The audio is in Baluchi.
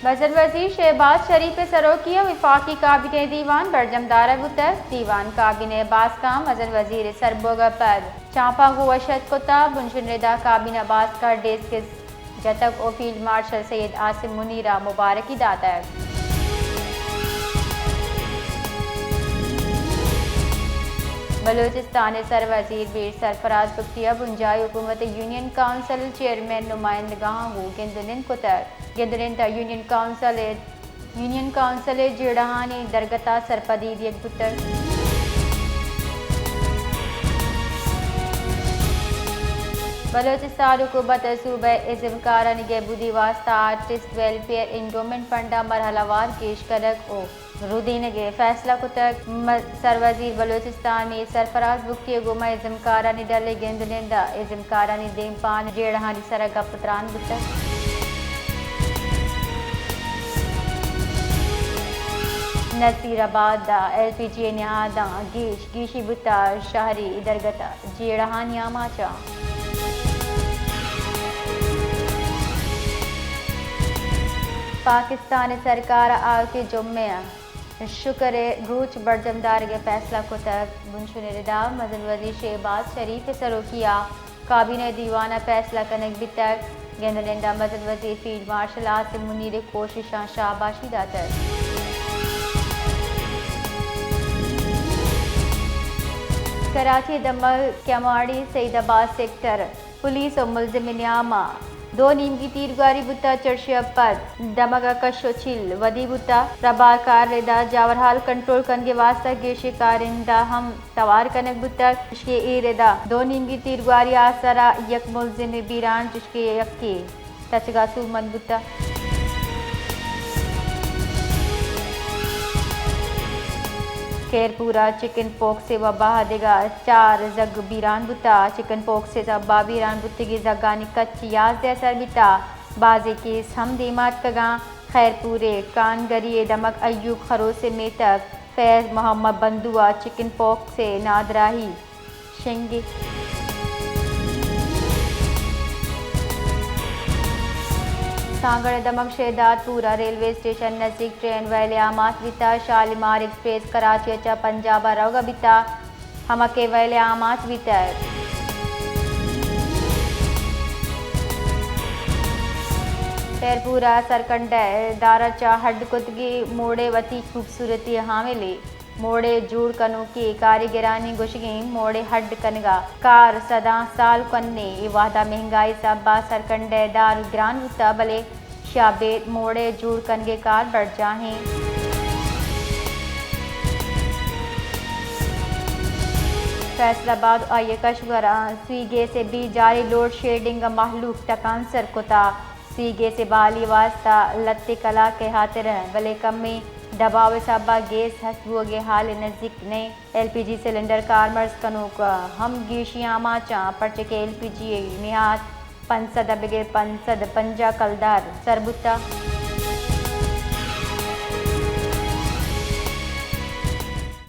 مزن وزیر شہباز شریف ءِ سروکی ءَ وفاقی کابینہ ءِ دیوان برجم دارگ بوتگ۔ دیوان کابینہ ءِ باسکاں مزن وزیر ءِ سربوگ ءَ پد چاپاں گوں وش اتک کتگ۔ بنشون ءِ ردا کابینہ باسک ءَ ڈیسکس جتگ ءُ فیلڈ مارشل سید عاصم منیر ءَ مبارکی داتگ۔ بلوچستان ءِ سروزیر میر سرفراز بگٹی ءَ بنجاہی حکومت ءِ یونین کونسل ءِ چیئرمین نمائندگاں گوں گند ءُ نند کتگ۔ گند ءُ نند ءَ یونین کونسل ءِ، یونین کونسل ءِ جیڑہانی درگت ءَ سرپدی دیگ بوتگ۔ بلوچستان حکومت ءَ صوبہ ءِ ازمکارانی گہبودی واستہ آرٹسٹ ویلفیئر انڈومنٹ فنڈ ءَ مرحلہ وار گیش کنگ ءُ رودینگ ءِ فیصلہ کتگ۔ م-، سروزیر بلوچستان میر سرفراز بگٹی ءَ گوں ماں ازمکارانی ڈل ءِ گند ءُ نند ءَ ازمکارانی دیمپان جیڑہانی سر ءَ گپ ءُ تران بوتگ۔ نصیر آباد ءَ ایل پی جی ءِ نہاداں گیش گیشی بوتگ، شہری درگت ءَ جیڑہانی آماچ۔ پاکستان ءِ سرکار ءَ آؤکیں جمعہ ءَ شکر ءِ روچ برجم دارگ ءِ فیصلہ کتگ۔ بنشون ءِ ردا مزن وزیر شہباز شریف ءِ سروکی ءَ کابینہ ءِ دیوان ءَ فیصلہ کنگ بیتگ۔ گند ءُ نند ءَ مزن وزیر فیلڈ مارشل عاصم منیر ءِ کوششاں شاباشی داتگ۔ کراچی ءِ دمگ کیماڑی سعید آباد سیکٹر پولیس ءُ ملزم ءِ نیام ءَ دو نیمگی تیرگواری بوتگ، چرشی ءَ پد دمگ ءَ کش ءُ چیل ودی بوتگ۔ ربار کار ءِ ردا جاورحال کنٹرول کنگ ءِ واستہ گیشیں کارندہ ہم توار کنگ بوتگ۔ چشکہ اے ردا دو نیمگی تیرگواری ءِ آسر ءَ یک ملزم بیران، چشکہ یکے تچگ ءَ سوبمند بوتگ۔ خیرپور ءَ چکن پوکس ءِ وبا ءَ دگہ چار زھگ بیران بوتگ۔ چکن پوکس ءِ سبب ءَ بیران بوتگیں زھگانی کچ یازدہ ءَ سر بیتگ۔ بازیں کیس ہم دیما اتکگ اَنت۔ خیرپور ءِ کانگری ءِ دمگ ایوب خروس ءِ میتگ فیض محمد بندو ءَ چکن پوکس ءِ نادراہی شنگ اِت۔ سانگڑ ءِ دمگ شہداد پور ءَ ریلوے اسٹیشن ءِ نزیک ٹرین ویل ءِ آماچ بیتگ۔ شالیمار ایکسپریس کراچی ءَ چہ پنجاب ءَ روگ ءَ بیتگ، ہمک ءَ ویل ءِ آماچ بیتگ۔ خیرپور ءَ سرکنڈ ءِ دار ءَ چہ اڈ کتگیں موڑ ءِ وتی خوبصورتی ءِ حاملے۔ موڑ ءِ جوڑ کنوکیں کاریگرانی گوشگ اِنت، موڑ ءِ اڈ کنگ ءِ کار سداں سال کنیں۔ اے وہد ءَ مہنگائی ءِ سبب ءَ سرکنڈ ءِ دار گران بوتگ، بلے شہ ابید موڑ ءِ جوڑ کنگ ءِ کار برجاہ اِنت۔ فیصل آباد ءُ آئی ءِ کشور ءَ سوئی گیس ءِ بے جاری لوڈ شیڈنگ ءَ مہلوک ٹکانسر کتگ۔ سوئی گیس ءِ بحالی ءِ واستہ لھتے کلاک ءِ ہاترا، بلے کمیں دباؤ ءِ سبب ءَ گیس ہست بوگ ءِ ہال ءِ نزیک نہ اِنت۔ ایل پی جی سلنڈر کارمرز کنوک ہم گیشیں آماچ اَنت، پرچہ کہ ایل پی جی ءِ نہاد پنچ سد ءَ بگر پنچ سد ءُ پنجاہ کلدار سر بوتگ۔